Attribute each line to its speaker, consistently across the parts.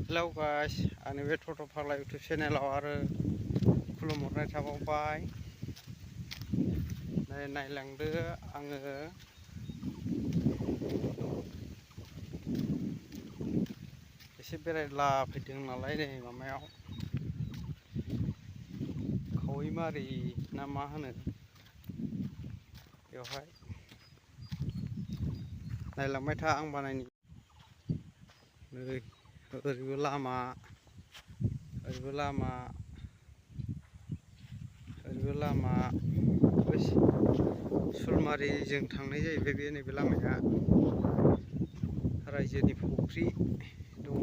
Speaker 1: Hello guys आंनि बे टट' फाग्ला इउटुब चेनेलाव आरो खुलुमहरनाय थाबावबाय। नायलांदो आङो एसे बेरायला फैदों नालाय नै माबायाव खावैमारि ना मा होनो बेवहाय नायलांबाय था आं बानायनि। नै ओरैबो लामा ओरैबो लामा ओरैबो लामा सुलमारिजों थांनाय जाहैबाय बे नैबे लामाया। रायजोनि फुख्रि दङ।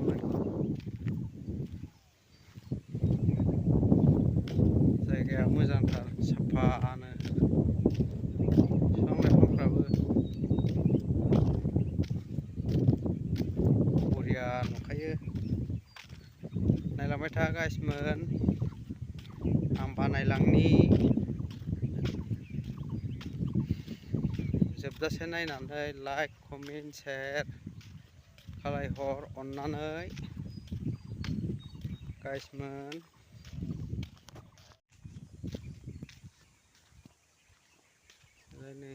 Speaker 1: जायगाया मोजांथार साफानो, बिफां लाइफांफ्राबो बरिया नुखायो। नायलांबाय था गाइसमोन, आं बानायलांनि जोबजासे नायनानै लाइक कमेन्ट शेयार खालायहर अननानै गाइसमोन। नै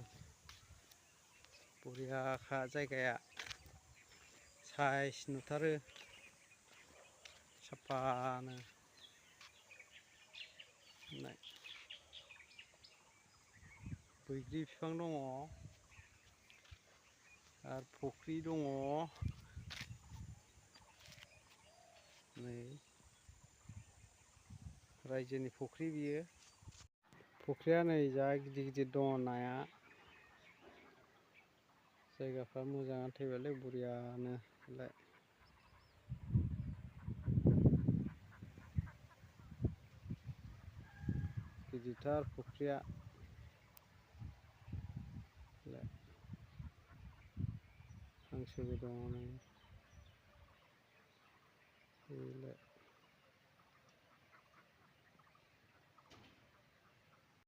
Speaker 1: बरियाखा जायगाया, साइस नुथारो साफानो। बैग्रि बिफां दङ आरो फुख्रि दङ। नै रायजोनि फुख्रि बियो। फुख्रिया नै जा गिदिर गिदिर दङ नाया। जायगाफ्रा मोजाङानो थैबायलै बरियानो। गिदिरथार फुख्रिया, हांसोबो दङ नै।